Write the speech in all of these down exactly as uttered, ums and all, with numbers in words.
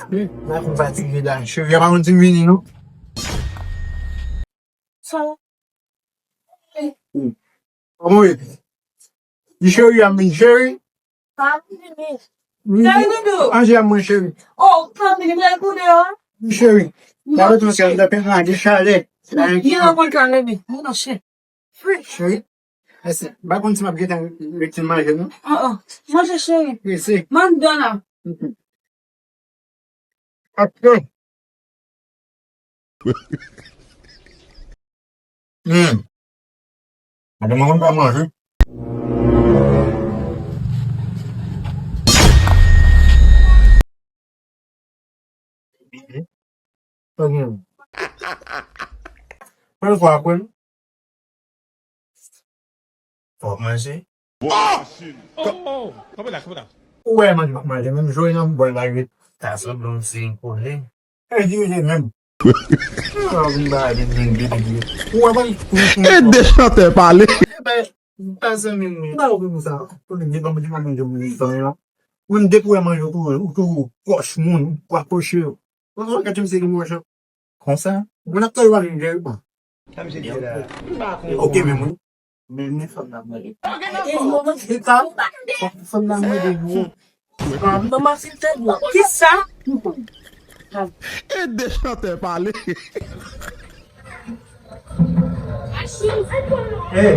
Hmm, mwen fatige la. Cheri a pa konn si m vini, non. Sa. Kòman w ye? Di cheri a m vin, cheri. Pa vini. Cheri doudou. Anje a mwen, cheri. Oh, pa vini, mwen pou deyò. Cheri. Mwen retounen sèl nan pen nan de chalè. Yon mwen ka leve. Mwen nan chè. Cheri. Mèsi. Ba konn si m ap gentan rete manje, non? Ah, ah. Manje, cheri. Mèsi. Manje la. Atè. Hmm. Madanm mwen pa manje. Pa gen. Pa gen kwa kwè. Fò manje. Oh! Oh, oh, oh. Kanpe la, kanpe la. Ou wè manje, manje, menm jwe nan bòl la, wi. Ta sanble yon ti kole. E dirije menm. Ou wè mwen. E de chantè pale. E ben, pa zanmi m, wi. M pa ouvri pou sa. Pou li di, ban m di, ban m di, ban m di, ban m di. Ou menm depi w wè manje, ou toujou, ou toujou pwòch moun, ou apwoche yo. Ou wè, gade misye ki manje. Konsa? Moun ap tande w ap vin dèyè, bon. Sa misye di la. Ok, men mwen. Men, men fanm nan mwen. E, e, manman, se sa. Fanm nan mwen de nou. Manman, se tèt mwen. Kisa? E de chantè pale. Hey.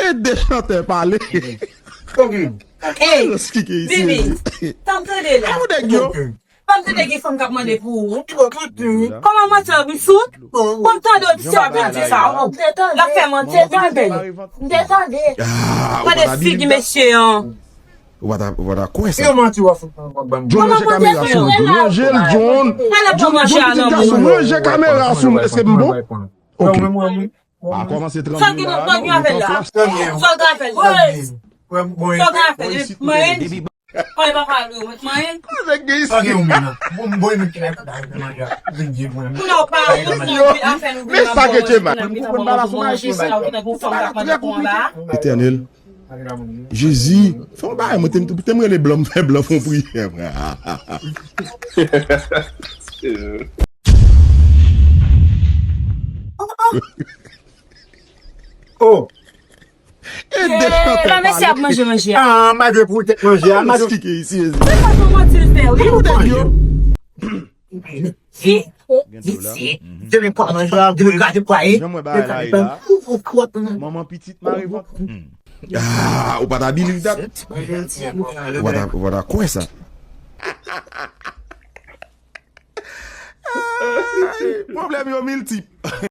E de chantè pale. Ey, Bibi, tann tande la. Tann tande gen fanm k ap mande pou ou. Kòman manti an, Bisou? Kòm tande w di se ap di sa. L ap fè manti, Bibi. M te tande. Gade figi mesye an. Ou pa ta, ou pa ta kwè sa. Yo manti w ap fè, w ap ban m. John, ranje kamera sou mwen, John. Ranje l, John. John, John, pitit gason, ranje kamera sou mwen. Èske m bon? Ok. A kòmanse tranble la, non, ou tanfle. Sa w ka fè l? Sa w ka fè l? Mwen. Mwen pa pale, mwen. Sa gen yon moun nan. Bon, bon, mwen ki la ka manje. Mwen pa pale, mwen. Men sa ke te mal. Etènèl. Jezi, fè yon bagay, mwen te, te m rele blan, m fè blan fè yon priyè, frè. Oh! E de chantè la, mesye ap manje manje a. Ah, manje pou tèt manje a, manje. Kike isi, Jezi. Se pa yon manti l fè, wi. Pou nèg yo. Fi, visye, demen pwa manje, demen gade pwa e. Jan mwen bagay la ye la. Manman pitit mare vant. Ah, ou pa ta believe that? Ou pa ta, ou pa ta kwè sa? Ay, pwoblèm yo miltip.